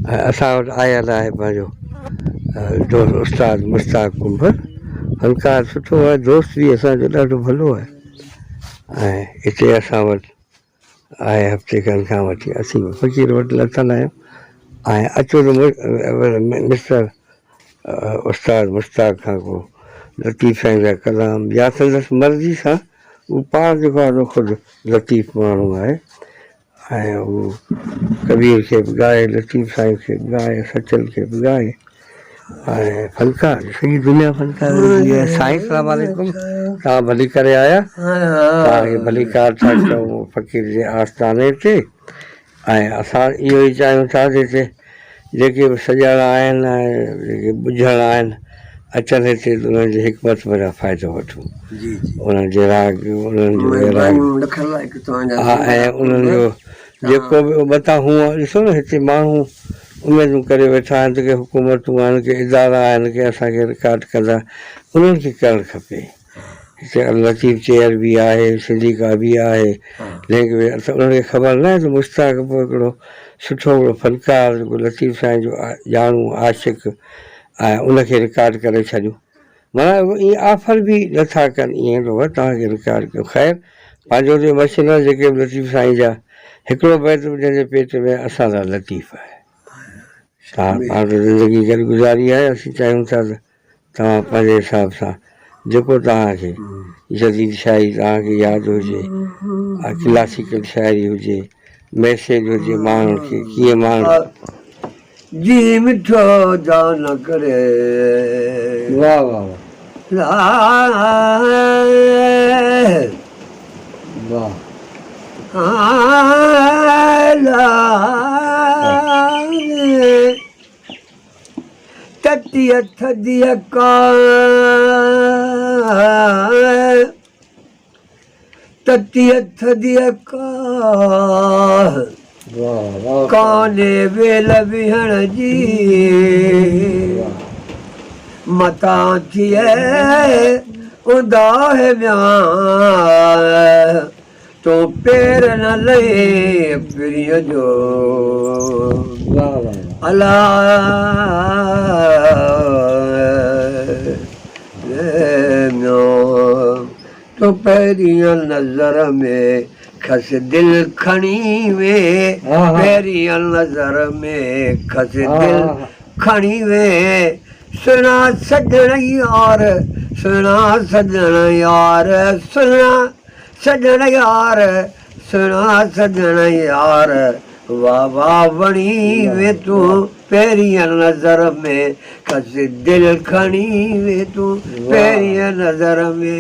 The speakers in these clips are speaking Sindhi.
۽ اسان وٽ آيل آهي پنهنجو دوست استاد مشتاق ڪنڀر فنڪار سٺو آهي دوست به اسان جو ڏاڍو ڀلو آهي ۽ هتي اسان وٽ آهي هفتي کن کان وٺي اسين به فقير وٽ لٿل آهيون ۽ اچو ته مسٽر استاد مشتاق کان ڪو لطيف سائين جا ڪلام يا سندس مرضي سان هو پاڻ جيڪو آهي سو خود لطيف ماڻهو آهي ۽ هو ڪبير کي به ڳائي، لطيف سائين کي به ڳائي، سچل کي به ڳائي ۽ فنڪار سڄي دنيا فنڪار هوندي آهي. سائين سلام عليڪم توهان ڀلي ڪري آيا توهان کي ڀليڪار ٿا چئون فقير جي آستاني تي ۽ اسان اهو ئي چاهيون ٿا ته هتي جيڪي به سڄڻ آهن ۽ جيڪي ٻجهڻ آهن اچن هتي ته انهن جي حڪمت ڀريا فائدو وٺون انهن جي راڳ انهن جو ويراڳ ها ۽ انهن جو جيڪو به متان هونء ڏسو نه هتي ماڻهو اميدون ڪري ويٺا آهن ته ڪي حڪومتون آهن ڪي ادارا آهن ڪي اسان کي رڪارڊ ڪندا انهن کي ڪرڻ کپي. هتي اللطيف چيئر به آهي، سنڌيڪا به آهي، لينگويج ته انهن کي خبر ناهي ته مشتاق به هڪڙو سٺو هڪڙو فنڪار جيڪو لطيف سائين جو ڄاڻو عاشق آهي ان کي رڪارڊ ڪري ڇڏيون معنيٰ ائين آفر به نٿا ڪن ائين ته بابا توهان کي رڪارڊ ڪيو خير پنهنجو ته مشين آهي جيڪي به لطيف سائين جا هڪڙو بيت به جنهن جي پيٽ ۾ اسان لاء لطيف آهي توهان پاڻ ته زندگي گڏ گذاري آهي اسين چاهيون ٿا ته توهان پنهنجي حساب سان جيڪو توهان کي جديد شاعري توهان کي ياد هجي ڪلاسيڪل شاعري هجي ميسيج هجي ماڻهن کي ڪيئن ماڻهن جي مٺو جان ڪري. واه واه واه واه. تتيء ٿڌيء ڪاهه، تتيء ٿڌيء ڪاهه، ڪانهي ويل ويهڻ جي، متان ٿئي اونداهه ميان، تون پير نه لهين پرينء جو. الا تو پهرين نظر ۾ کس دل کڻي وين پهرين نظر ۾ کس دل کڻي وين سهڻا سڄڻ يار سهڻا سڄڻ يار سهڻا سڄڻ يار سهڻا سڄڻ يار واھ واھ وڻي وين تون پهرين نظر ۾ کس دل کڻي وين تون پهرين نظر ۾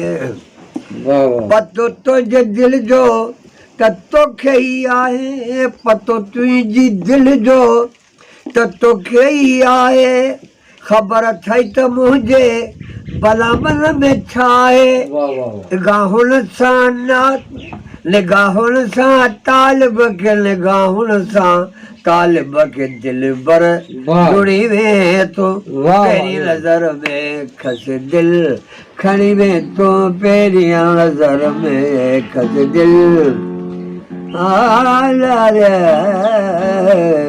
پتو تنهنجي دل جو ته توکي ئي آهي پتو تنهنجي دل جو ته توکي ئي آهي خبر اٿئي ته منهنجي بلا من ۾ ڇا آهي؟ نگاهن سان نگاهن سان طالب کي نگاهن سان طالب کي دلبر جڙي وين تون پهرين نظر ۾ کس دل کڻي وين تون پهرين نظر ۾ کس دل آ لا ري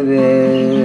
وي.